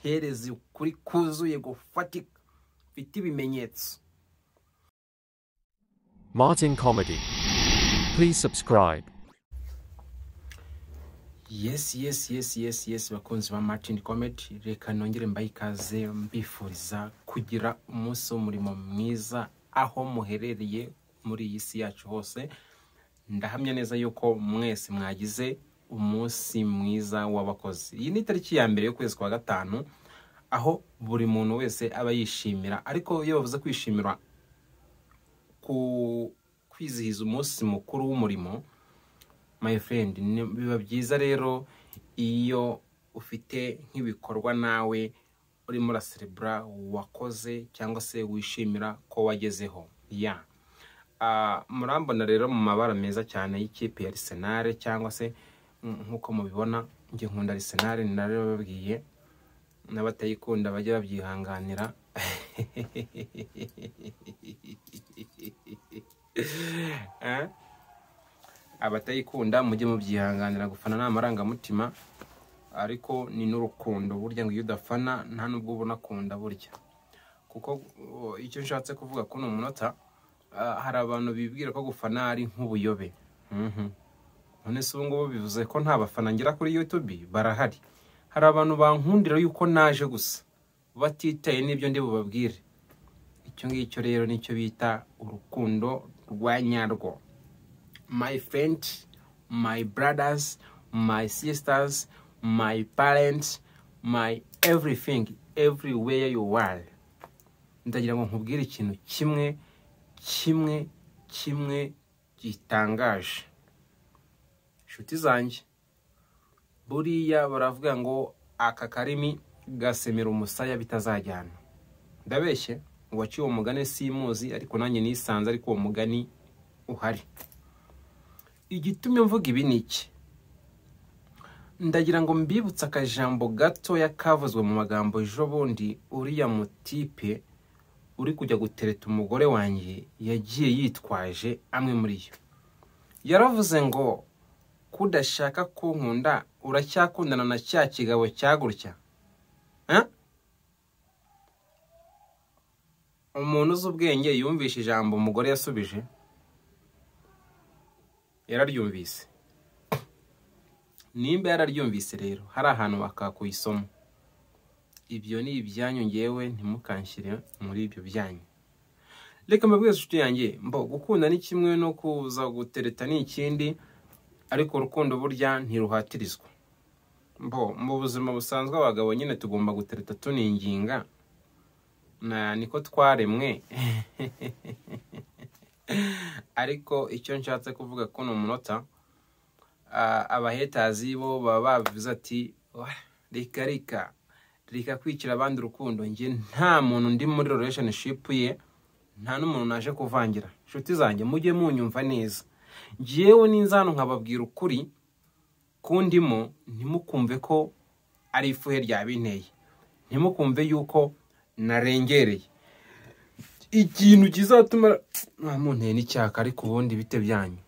mbahereze ukuri kuzuye gufatika mfite ibimenyetso. Martin Comedy. Please subscribe. Yes, yes, yes, yes, yes, bakunzi ba Martin Comedy, reka nongere mbahe ikaze mbifuriza kugira umunsi w'umurimo mwiza aho muherereye muri iyi si yacu hose. Ndahamya neza yuko mwese mwagize umunsi mwiza w'abakozi. Iyi ni itariki ya mbere y'ukwezi kwa gatanu, aho buri muntu wese aba yishimira, ariko iyo bavuze kwishimira ku kwizihiza umunsi mukuru w'umurimo, my friend, biba byiza rero iyo ufite nk'ibikorwa nawe urimo uraserebura wakoze cyangwa se wishimira ko wagezeho. Ya murambona rero mu mabara meza cyane y'ikipe ya Arsenal, cyangwa se nk'uko mubibona njye nkunda Arsenal, narababwiye n'abatayikunda bajye babyihanganira. Abatayikunda mujye mubyihanganira, gufana ni amarangamutima ariko ni n'urukundo. Burya ngo iyo udafana nta nubwo ubona akunda burya, kuko icyo nshatse kuvuga kuno munota, hari abantu bibwira ko gufana ari nk'ubuyobe. None se ubu ngubu bivuze ko nta bafana ngira kuri YouTube? Barahari. Hari abantu bankundira yuko naje gusa batitaye n'ibyo ndi bubabwire. Icyo ngicyo rero nicyo bita urukundo rwa nyarwo. My friend, my brothers, my sisters, my parents, my everything, everywhere you are. Ndagira ngo nkubwire ikintu kimwe kimwe kimwe gitangaje. Inshuti zanjye, buriya baravuga ngo aka karimi gasemera umusaya bitazajyana. Ndabeshye, uwaciye uwo mugani simuzi, ariko nanjye nisanze ariko uwo mugani uhari. Igitumye mvuga ibi ni iki? Ndagira ngo mbibutse akajambo gatoya kavuzwe mu magambo ejo bundi uriya mutipe uri kujya gutereta umugore wanjye yagiye yitwaje amwe muri yo. Yaravuze ngo kudashaka kunkunda uracyakundana na cya kigabo cyagutya. Umuntu uzi ubwenge yumvishe ijambo umugore yasubije, yararyumvise. Nimba yararyumvise rero hari ahantu bakakuyisoma. Ibyo ni ibyanyu, ngewe ntimukanshyire muri ibyo byanyu. Reka mbabwire inshuti yanjye, mbo gukunda ni kimwe no kuza gutereta ni ikindi, ariko urukundo burya ntiruhatirizwa. Mbo mu buzima busanzwe abagabo nyine tugomba gutereta tuninginga, na niko twaremwe. Ariko icyo nshatse kuvuga ko no munota, abahetazi bo baba bavuze ati reka reka reka kwicira abandi urukundo, njye nta muntu ndi muri relationship ye, nta n'umuntu naje kuvangira. Inshuti zanjye mujye munyumva neza, njyewe ninza hano nkababwira ukuri kundimo, ntimukumve ko ari ifuhe ryabinteye, ntimukumve yuko narengereye. Ikintu kizatuma munteye n'icyaka, ariko ubundi bite byanyu.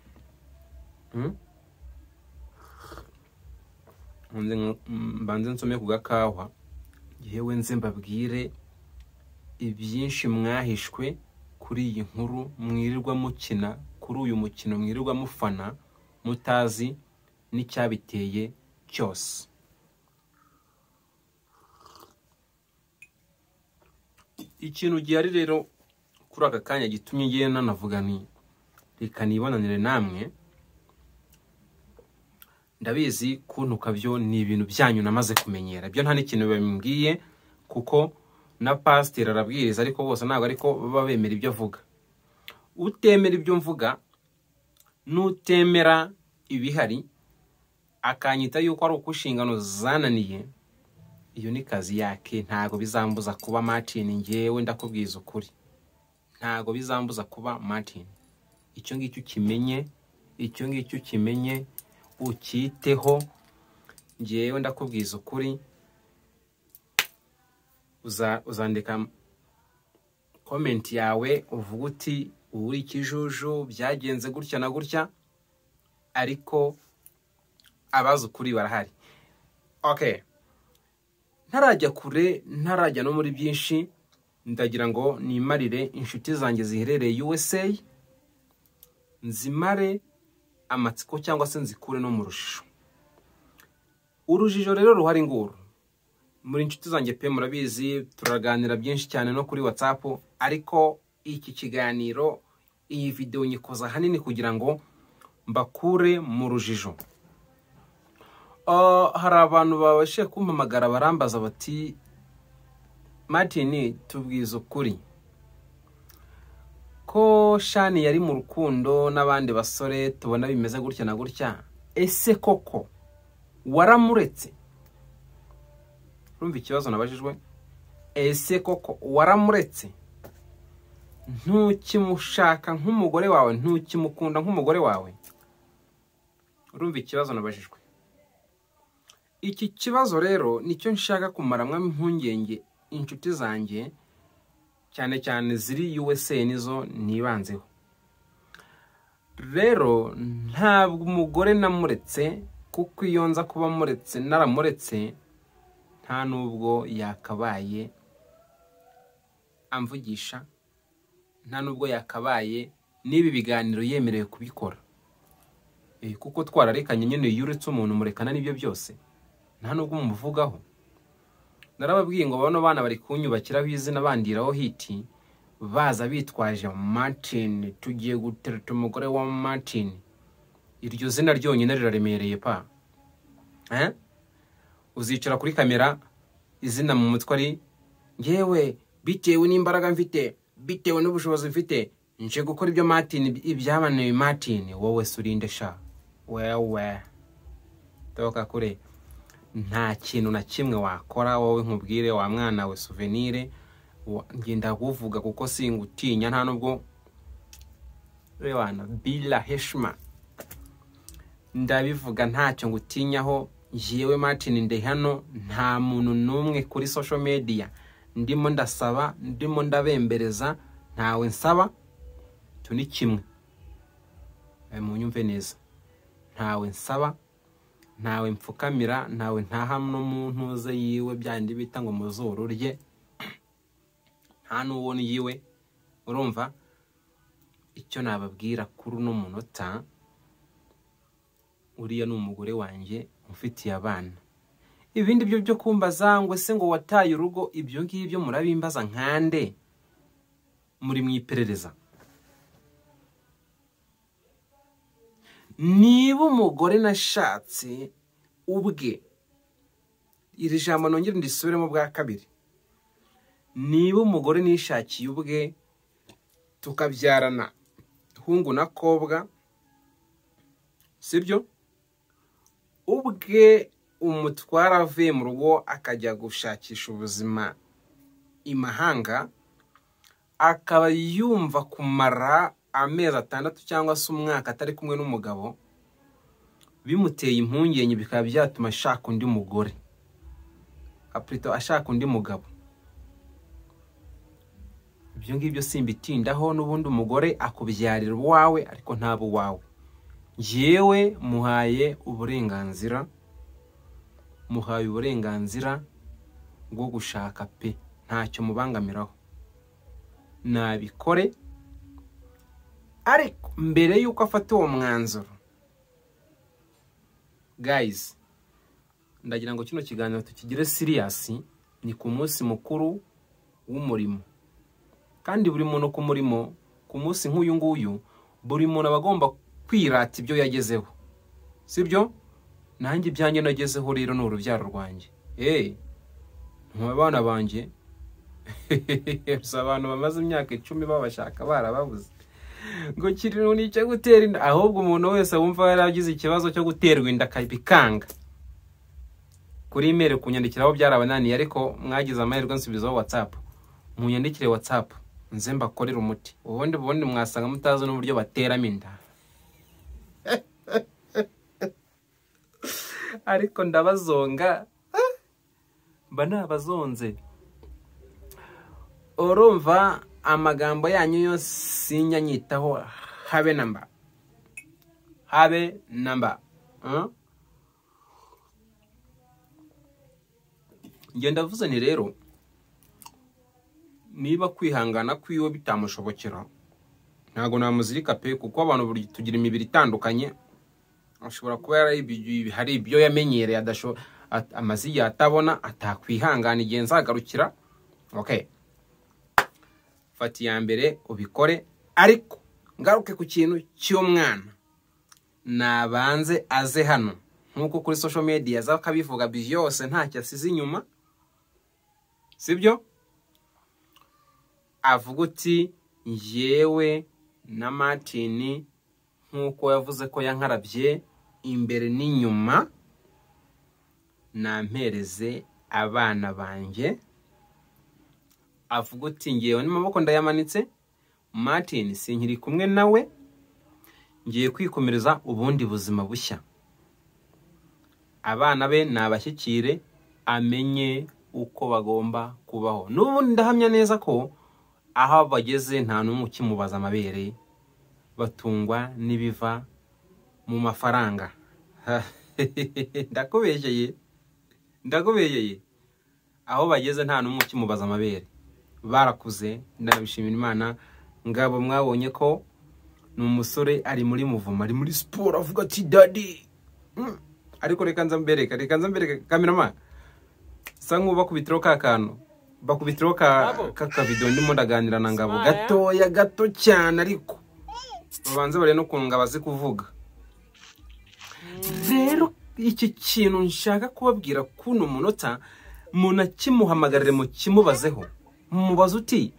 Mbanze nsome ku gakawa, yewe nze mbabwire ibyinshi mwahishwe kuri iyi nkuru mwirirwa mukina, kuri uyu mukino mwirirwa mufana mutazi n'icyabiteye cyose. Ikintu gihari rero kuri aka kanya gitumye ngiye nanavuga ni reka nibonanire namwe. Ndabizi kuntuka byo ni ibintu byanyu namaze kumenyera, byo nta n'ikintu babimbwiye, kuko na pasiteri arabwiriza ariko bose ntabwo ariko baba bemera ibyo avuga. Utemera ibyo mvuga n'utemera ibihari akanyita yuko ari uko inshingano zananiye, iyo ni kazi yake. Ntago bizambuza kuba Martin, ngewe ndakubwiza ukuri, ntago bizambuza kuba Martin. Icyo ngicyo ukimenye, icyo ngicyo ukimenye ukiteho, ngewe ndakubwiza ukuri. Uzandika comment yawe uvuga uti uri ikijuju byagenze gutya na gutya, ariko abazi ukuri barahari. Okay, Ntarajya kure, ntarajya no muri byinshi, ndagira ngo nimarire inshuti zanjye ziherereye USA, nzimare amatsiko cyangwa se nzikure no mu rujijo. Urujijo rero ruhari nguru. Muri inshuti zanjye pe, murabizi turaganira byinshi cyane no kuri WhatsApp, ariko iki kiganiro, iyi video nyikoza hanini kugira ngo mbakure mu rujijo. Hari abantu babashije kumpamagara barambaza bati Martin, tubwize ukuri ko Shani yari mu rukundo n'abandi basore tubona bimeze gutya na gutya, ese koko waramuretse? Urumva ikibazo nabajijwe, ese koko waramuretse? Ntukimushaka nk'umugore wawe, ntukimukunda nk'umugore wawe? Urumva ikibazo nabajijwe. Iki kibazo rero nicyo nshaka kumaramwa impungenge inshuti zanjye, cyane cyane ziri USA nizo nibanzeho. Rero ntabwo umugore namuretse, kuko iyo nza kuba muretse naramuretse nta nubwo yakabaye amvugisha, nta nubwo yakabaye n'ibi biganiro yemerewe kubikora. Kuko twararekanye nyine, iyo uretse umuntu murekana n'ibyo byose, nta nubwo mumuvugaho. Narababwiye ngo bano bana bari kunyubakiraho izina bandiraho hiti, baza bitwaje Martin, tugiye gutereta umugore wa Martin. Iryo zina ryonyine riraremereye pa. Uzicara kuri kamera izina mu mutwe ari ngewe, bitewe n'imbaraga mfite, bitewe n'ubushobozi mfite, nje gukora ibyo Martin, ibyabanuye Martin. Wowe surinde sha, wewe toka kure. Nta kintu na kimwe wakora wowe, nkubwire wa mwana we souvenir, ngenda kuvuga kuko singutinya, nta nubwo rewana bila heshima ndabivuga, ntacyo ngutinyaho. Yewe Martin ndi hano, nta muntu n'umwe kuri social media ndimo ndasaba, ndimo ndabembereza, ntawe nsaba. Cyo ni kimwe, munyumve neza, ntawe nsaba, ntawe mfukamira, ntawe ntaha no mu ntuze yiwe byandi bita ngo muzuru rye, nta n'uwo yiwe. Urumva icyo nababwira kuri uno munota, uriya ni umugore wanjye mufitiye abana. Ibindi byo byo kumbaza ngo se ngo wataye urugo, ibyo ngibyo murabimbaza nkande muri mwiperereza. Niba umugore nashatse ubwe, iri jambo nongere ndisubiremo bwa kabiri, niba umugore nishakiye ubwe tukabyarana hungu na kobwa, sibyo, ubwe umutwara avuye mu rugo akajya gushakisha ubuzima imahanga, akaba yumva kumara amezi 6 cyangwa se umwaka atari kumwe n'umugabo bimuteye impungenge, bikaba byatuma ashaka undi mugore, aprito ashaka undi mugabo. Ibyo ngibyo simbitindaho, n'ubundi umugore akubyarira uwawe ariko ntabo wawe. Yewe muhaye uburenganzira, muhaye uburenganzira bwo gushaka pe, ntacyo mubangamiraho, nabikore. Ariko mbere yuko afata uwo mwanzuro, guys, ndagira ngo kino kiganiro tukigire serious. Ni ku munsi mukuru w'umurimo, kandi buri muntu ku murimo, ku munsi nk'uyu nguyu, buri muntu aba agomba kwirata ibyo yagezeho, sibyo? Nanjye ibyanjye nagezeho rero ni urubyaro rwanjye. Abana banjye abantu bamaze imyaka 10 babashaka barababuze ngo kirino ni cyo gutera inda. Ahubwo umuntu wese wumva yaragize ikibazo cyo guterwa inda akabikanga, kuri email kunyandikiraho byarabananiye, ariko mwagize amahirwe nsubizaho WhatsApp. Munyandikire WhatsApp nze mbakorere umuti, ubundi mwasanga mutazi n'uburyo bateramo inda. Ariko ndabazonga, mba nabazonze. Urumva amagambo yanyu yose sinya nyitaho, habe namba, habe namba. Njye ndavuze ni rero, niba kwihangana kwiwe bitamushobokera, ntabwo namuzirika pe, kuko abantu buri tugira imibiri itandukanye. Ashobora kuba hari ibyo yamenyereye amaze igihe atabona, atakwihangana igihe nzagarukira. Okay, fata iya mbere ubikore. Ariko ngaruke ku kintu cy'umwana, nabanze aze hano nk'uko kuri social media aza akabivuga byose, ntacyo asize inyuma, sibyo? Avuga uti: "Njyewe na Martin, nk'uko yavuze ko yankarabye imbere n'inyuma, nampereze abana banjye." Avuga uti: "Ngewe n'amaboko ndayamanitse, Martin sinkiri kumwe nawe, ngiye kwikomereza ubundi buzima bushya." Abana be nabashyikire, amenye uko bagomba kubaho. N'ubundi ndahamya neza ko aho bageze nta n'umwe ukimubaza amabere, batungwa n'ibiva mu mafaranga. Ndakubeshyeye, ndakubeshyeye, aho bageze nta n'umwe ukimubaza amabere, barakuze, ndabishimira Imana. Ngabo mwabonye ko ni umusore, ari muri muvuma, ari muri siporo, avuga ati: "Daddy." Ariko reka nza mbereka cameraman, sa nk'ubakubitiraho ka kantu, bakubitiraho ka kakavideo ndimo ndaganira na Ngabo gatoya, gato cyane, ariko babanze barebe n'ukuntu Ngabo azi kuvuga. Rero iki kintu nshaka kubabwira kuno munota, munakimuhamagarire, mukimubazeho, mubaze uti: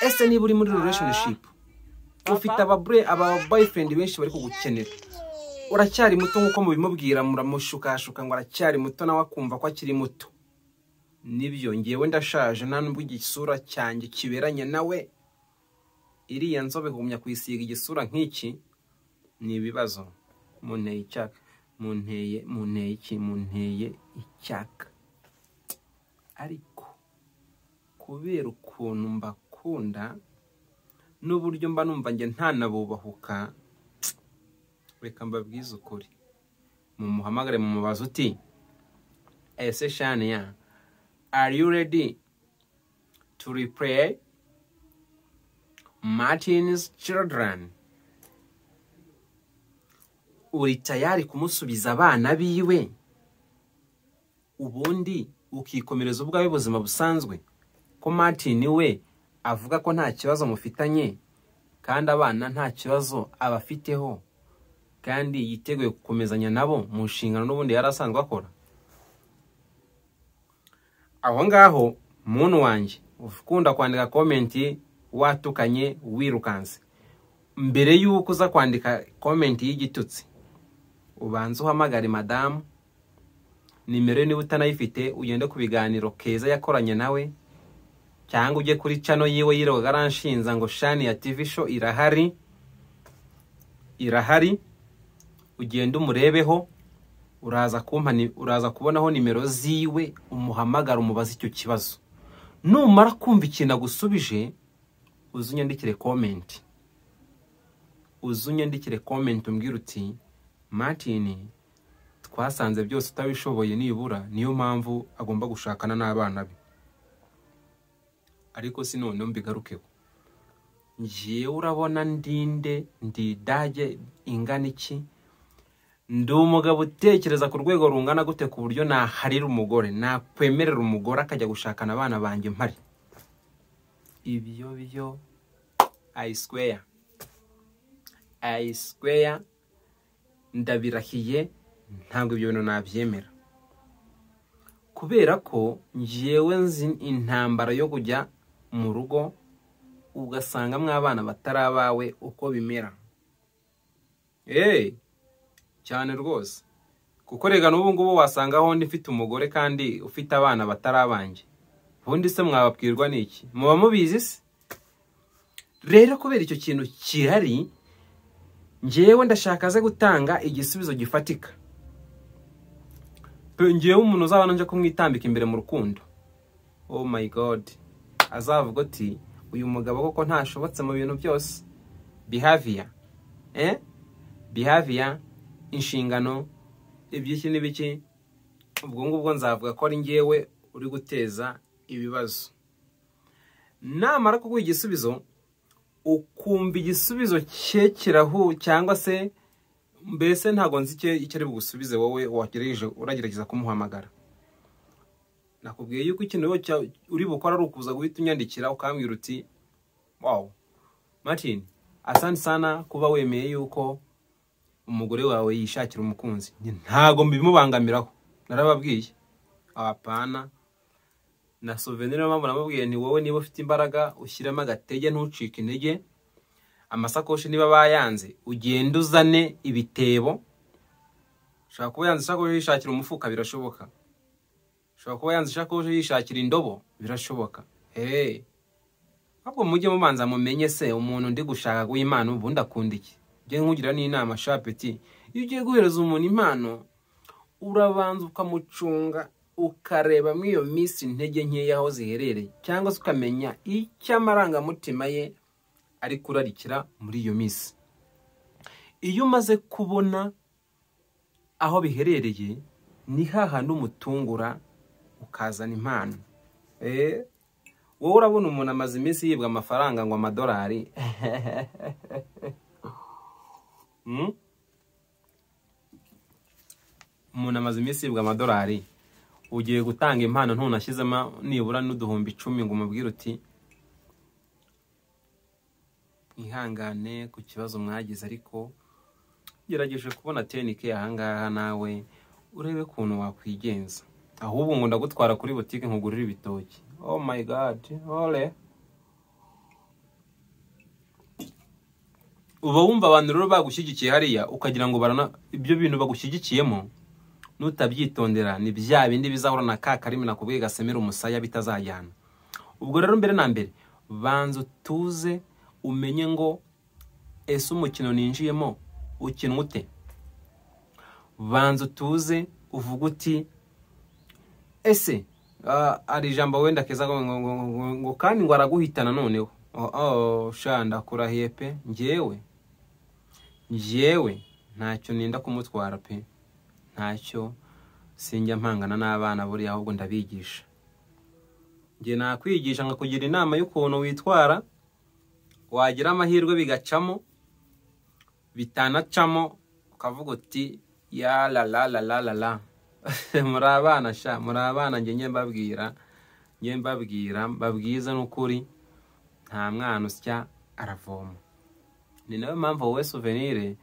"Ese niba uri muri relationship, ufite aba boyfriend benshi bari kugukenera, uracyari muto," nk'uko mubimubwira, muramushukashuka ngo aracyari muto, nawe akumva ko akiri muto. Nibyo, ngewe ndashaje, nta nubwo igisura cyanjye kiberanye nawe. Iriya nzobe kugumya kuyisiga igisura nk'iki ni ibibazo. Munteye icyaka, munteye iki, munteye icyaka. Ariko kubera ukuntu mbakunda n'uburyo mba numva njye ntanabubahuka, reka mbabwize ukuri: mumuhamagare, mumubaze uti: "Ese Shania, are you ready to replay Martin's children? Uri tayari kumusubiza abana biwe, ubundi ukikomereza ubwawe buzima busanzwe, ko Martin we avuga ko nta kibazo mufitanye, kandi abana nta kibazo abafiteho, kandi yiteguye gukomezanya nabo mu nshingano n'ubundi yari asanzwe akora?" Aho ngaho, muntu wanjye ukunda kwandika comment watukanye wirukanse, mbere y'uko uza kwandika comment y'igitutsi, ubanza uhamagare madamu. Nimero ye niba utanayifite, ugende ku biganiro Keza yakoranye nawe, cyangwa ujye kuri channel yiwe yirirwaga aranshinza ngo Shani ya TV Show, irahari, irahari, ugende umurebeho. Uraza kumpa uraza kubonaho nimero ziwe, umuhamagara, umubaze icyo kibazo. Numara kumva ikintu agusubije, uze unyandikire comment, uze unyandikire comment umbwire uti: "Martin twasanze byose utabishoboye, nibura niyo mpamvu agomba gushakana n'abana be." Ariko si noneho mbigarukeho, njyewe urabona ndinde, ndi idage ingana iki, ndi umugabo utekereza ku rwego rungana gute, ku buryo naharira umugore, nakwemerera umugore akajya gushakana abana banjye mpari? Ibyo byo I swear, I swear, ndabirahiye, ntabwo ibyo bintu nabyemera, kubera ko njyewe nzi intambara yo kujya mu rugo ugasangamo abana batari abawe uko bimera. Eee, cyane rwose, kuko rega n'ubu ngubu wasangaho undi mfite umugore kandi ufite abana batari abanjye. Ubundi se mwababwirwa n'iki? Muba mubizi se? Rero kubera icyo kintu gihari, njyewe ndashaka aze gutanga igisubizo gifatika. Pe, njyewe umuntu uzabona nje kumwitambika imbere mu rukundo, oh my God, azavuga ati: "Uyu mugabo koko ntashobotse mu bintu byose." Behavior, behavior, inshingano, iby'iki n'ibiki, ubwo ngubwo nzavuga ko ari njyewe uri guteza ibibazo. Namara kuguha igisubizo, ukumva igisubizo cye kirahu, cyangwa se mbese ntago nzi icyo ari bugusubize wowe wagerageje, uragerageza kumuhamagara. Nakubwiye yuko ikintu uri bukora ari ukuza guhita unyandikira ukambwira uti wow Martin, asante sana kuba wemeye yuko umugore wawe yishakira umukunzi. Ntago mbimubangamiraho, narababwiye apana. Na Souvenir mpamvu namubwiye ni wowe niba ufite imbaraga ushyiramo agatege ntucike intege, amasakoshi niba bayanze ugende uzane ibitebo. Ushobora kuba yanze isakoshi yishakira umufuka, birashoboka. Ushobora kuba yanze isakoshi yishakira indobo, birashoboka. Hey, ahubwo mujye mubanza mumenye se umuntu ndi gushaka guha impano ubundi akunda iki. Njye nkugira n'inama shapeti, iyo ugiye guhereza umuntu impano urabanza ukamucunga, ukareba muri iyo minsi intege nkeya aho ziherereye, cyangwa se ukamenya icyo amarangamutima ye ari kurarikira muri iyo minsi. Iyo umaze kubona aho biherereye ni hahandi umutungura ukazana impano. Wowe urabona umuntu amaze iminsi yibwa amafaranga ngo amadolari. Umuntu amaze iminsi yibwa amadolari, ugiye gutanga impano ntunashyizemo nibura n'uduhumbi 10 ngo umubwire uti mwihangane ku kibazo mwagize, ariko gerageje kubona 10K ahangaha nawe urebe ukuntu wakwigenza. Ahubwo ngo ndagutwara kuri butike nkugurira ibitoki. Oh my god, ole. Uba wumva abantu rero bagushyigikiye hariya ukagira ngo barana ibyo bintu bagushyigikiyemo, nutabyitondera ni bya bindi bizahura na ka karimi nakubwiye gasemera umusaya bitazajyana. Ubwo rero mbere na mbere banza utuze umenye ngo ese umukino ninjiyemo ukinwa ute. Banza utuze uvuge uti ese ari ijambo wenda keza ngo kandi ngo araguhitana noneho. Oh sha ndakurahiye pe, njyewe ntacyo ninda kumutwara pe, ntacyo sinjya mpangana n'abana buriya, ahubwo ndabigisha. Njye nakwigisha nkakugira inama y'ukuntu witwara, wagira amahirwe bigacamo, bitanacamo ukavuga uti ya la la la la la la. Muri abana sha, muri abana njye mbabwira, mbabwiza n'ukuri, nta mwana usya aravoma. Ni nayo mpamvu wowe Souvenir,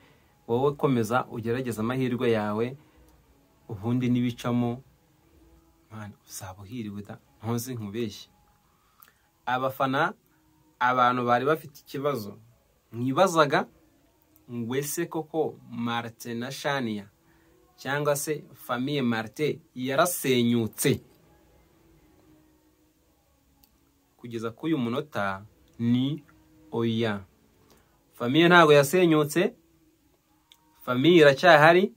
wowe komeza ugerageza amahirwe yawe, ubundi nibicamo man uzaba uhiriwe da, ntuzi nkubeshye. Abafana, abantu bari bafite ikibazo mwibazaga ngo ese koko Martin na Shania cyangwa se famille Martin yarasenyutse, kugeza kuri uyu munota ni oya. Famille ntago yasenyutse, famille iracyahari.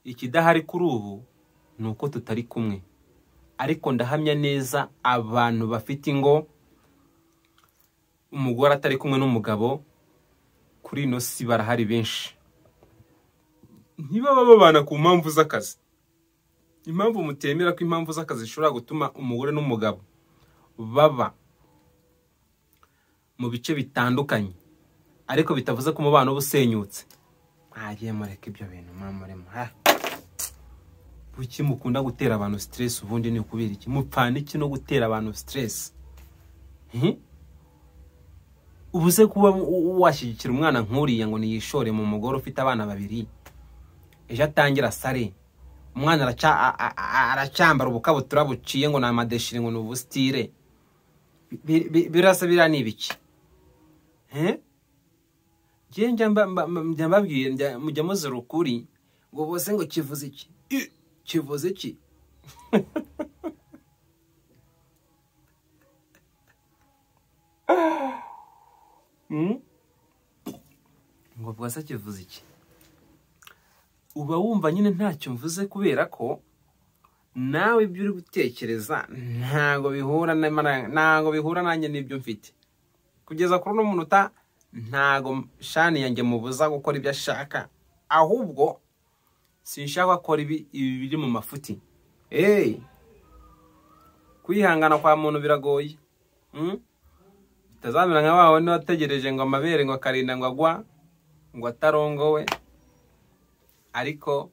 Ikidahari kuri ubu ni uko tutari kumwe, ariko ndahamya neza abantu bafite ingo umugore atari kumwe n'umugabo kuri ino si barahari benshi. Ntibaba babana ku mpamvu z'akazi. Impamvu mutemera ko impamvu z'akazi zishobora gutuma umugore n'umugabo baba mu bice bitandukanye, ariko bitavuze ko umubano uba usenyutse. Mwagiye mureka ibyo bintu mwamuremo. Kuki mukunda gutera abantu stress? Ubundi ni ukubera iki? Mupfana iki no gutera abantu stress? Ubuze kuba washyigikira umwana nk'uriya ngo niyishore mu mugore ufite abana babiri, ejo atangira sare, umwana aracyambara ubukabutura buciye ngo ni amadeshire ngo ni ubusitire, birasa biriya ni ibiki? Njye njya mbabwira, mujya muzira ukuri ngo bose ngo kivuze iki, kivuze iki? Ngo bwasa kivuze iki? Uba wumva nyine ntacyo mvuze kubera ko nawe ibyo uri gutekereza ntago bihura ntago bihura nanjye n'ibyo mfite. Kugeza kuri uno munota ntago Shani yanjye mubuza gukora ibyo ashaka, ahubwo sinshaka gukora ibi biri mu mafuti. Kwihangana kwa muntu biragoye. Bitazamera nka wa wundi wategereje ngo amabere ngo akarinda ngo agwa ngo atarongowe. Ariko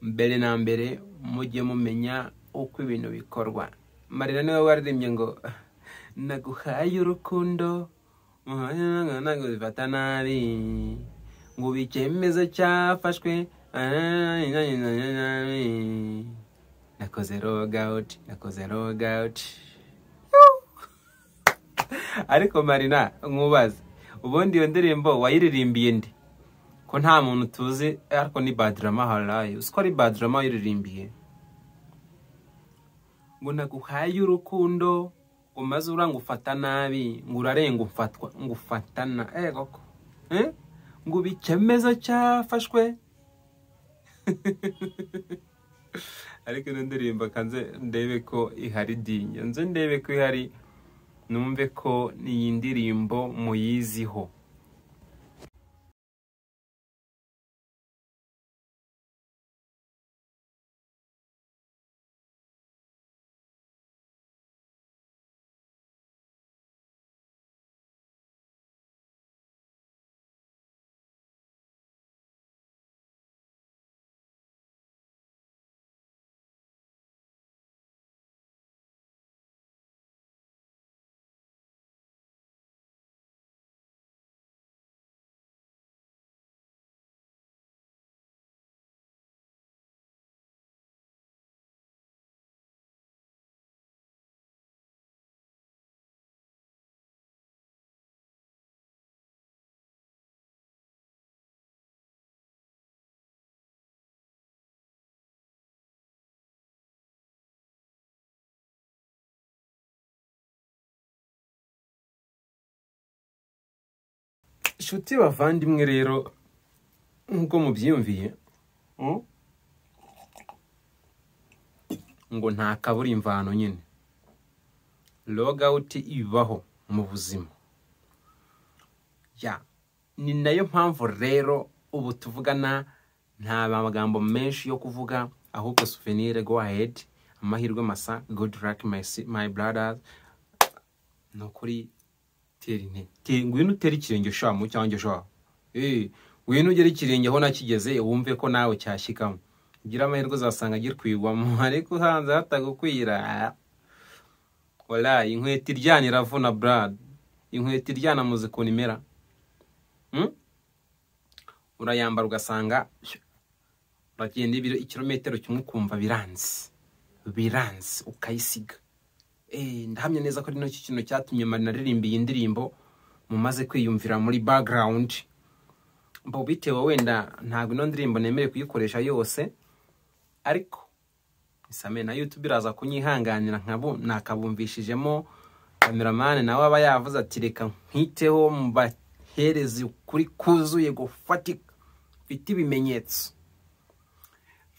mbere na mbere mujye mumenya uko ibintu bikorwa. Marina niwe waririmbye ngo naguhaye urukundo nagufata nabi ngo icyemezo cyafashwe nakoze logout, nakoze logout. Ariko Marina nkubaze, ubundi iyo ndirimbo wayiririmbiye nde? Ko nta muntu tuzi, ariko ni Badrama harayi. Uzi ko ari Badrama wayiririmbiye? Ngo naguhaye urukundo umaze urangufata nabi, ngo urarenga umfatwa ngufatana koko ngo icyemezo cyafashwe. Ariko ino ndirimbo kanze ndebe ko ihari dinye, nze ndebe ko ihari, numve ko iyi ndirimbo muyiziho. Inshuti bavandimwe rero, nk'uko mubyiyumviye ngo nta kabura imvano nyine, logout ibaho mu buzima. Ya ni nayo mpamvu rero ubu tuvugana nta magambo menshi yo kuvuga, ahubwo Souvenir, go ahead, amahirwe masa, good luck my brothers. Ni ukuri tera inte, ngwino utere ikirenge sha mu cyanjye sha, ngwino ugere ikirenge aho nakigeze wumve ko nawe cyashyikamo. Ugira amahirwe uzasanga gikwigwamo, ariko hanze hatagukwira. Wallahi inkweto iryana iravuna brad, inkweto iryana muzi ukuntu imera. Urayambara ugasanga uragenda ikirometero kimwe ukumva biranze biranze, ukayisiga. Ndahamya neza ko ari nacyo kintu cyatumye Marina aririmba iyi ndirimbo mumaze kwiyumvira muri background. Mbo bitewe wenda ntabwo ino ndirimbo nemereye kuyikoresha yose, ariko isame na YouTube iraza kunyihanganira nkabo nakabumvishijemo. Cameraman nawe aba yavuze ati reka nkiteho mbahereze ukuri kuzuye gufatika mfite ibimenyetso.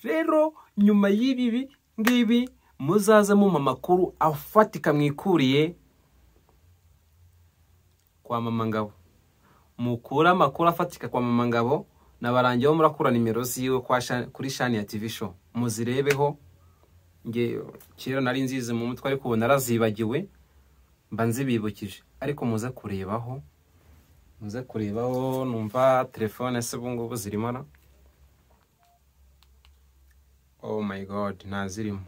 Rero nyuma y'ibi ngibi muzaze mu makuru afatika mwikuriye kwa Mama Ngabo. Mukura amakuru afatika kwa Mama Ngabo, nabarangiye murakura nimero ziwe kuri Shani ya TV show, muzirebeho. Nge kera nari nzize mu mutwe ariko ubu narazibagiwe, mba nzibibukije, ariko muze kurebaho, muze kurebaho. Numva telefone se ubu ngubu zirimo na oh my god, ntazirimo,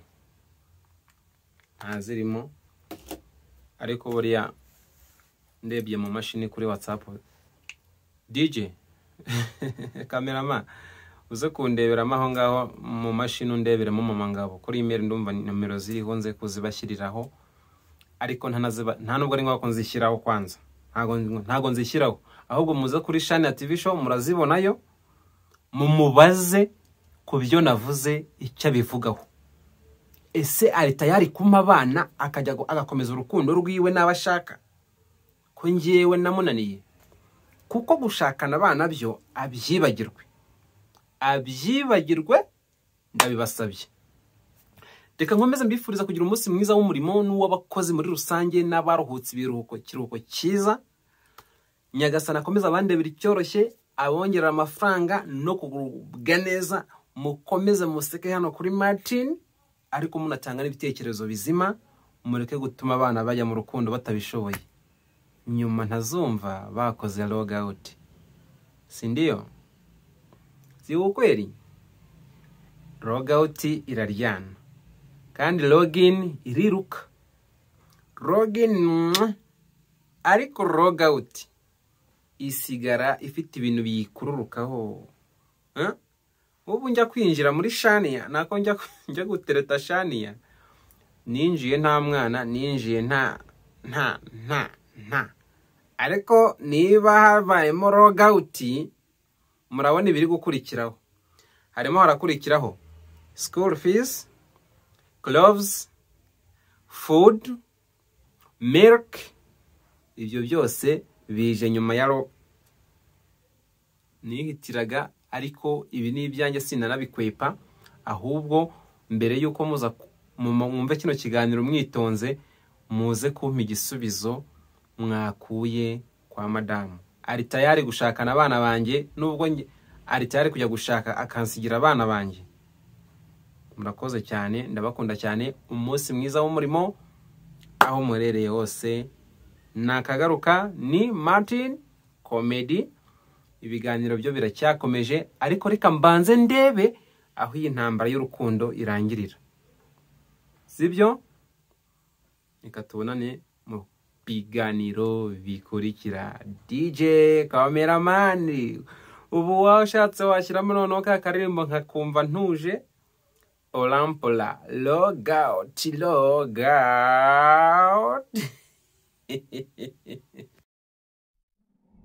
ntazirimo. Ariko buriya ndebye mu mashini kuri WhatsApp, DJ cameraman uze kundeberamo aho ngaho mu mashini, undeberemo Mama Ngabo kuri email, ndumva nomero ziriho nze kuzibashyiriraho, ariko nta nubwo ari ngombwa ko nzishyiraho kwanza, ntago nzishyiraho, ahubwo muze kuri Shani ya TV show murazibonayo, mumubaze ku byo navuze icyo abivugaho. Ese ari tayari kumpa abana akajya agakomeza urukundo rwiwe n'abashaka? Ko ngewe namunaniye, kuko gushakana abana byo abyibagirwe, abyibagirwe, ndabibasabye. Reka nkomeze mbifuriza kugira umunsi mwiza w'umurimo n'uw'abakozi muri rusange n'abaruhutse ibiruhuko, ikiruhuko cyiza. Nyagasani akomeze abandebera icyoroshye, abongerera amafaranga no kugubwa neza. Mukomeze museke hano kuri Martin, ariko munatanga n'ibitekerezo bizima. Mureke gutuma abana bajya mu rukundo batabishoboye, nyuma ntazumva bakoze log out. Si ndiyo? Si ukweli? Log out iraryana kandi login iriruka. Login mwah, ariko log out isigara ifite ibintu biyikururukaho. Eh? Ubu njya kwinjira muri Shania, nako njya gutereta Shania, ninjiye nta mwana, ninjiye nta nta nta nta, ariko niba habayemo log out, murabona ibiri gukurikiraho. Harimo harakurikiraho school fees, clothes, food, milk. Ibyo byose bije nyuma ya nihitiraga, ariko ibi ni ibyanjye, sinanabikwepa. Ahubwo mbere y'uko muza mwumve kino kiganiro mwitonze, muze kumpa igisubizo mwakuye kwa madamu. Ari tayari gushakana abana banjye, nubwo ari tayari kujya gushaka akansigira abana banjye? Murakoze cyane, ndabakunda cyane. Umunsi mwiza w'umurimo aho muherereye hose. Nakagaruka, ni Martin Comedy. Ibiganiro byo biracyakomeje, ariko reka mbanze ndebe aho iyi ntambara y'urukundo irangirira, sibyo? Reka tubonane mu biganiro bikurikira. DJ cameraman, ubu washatse washyiramo noneho ka karirimbo nkakumva ntuje. Olampola, log out, log out.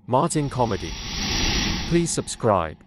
Martin Comedy. Please subscribe.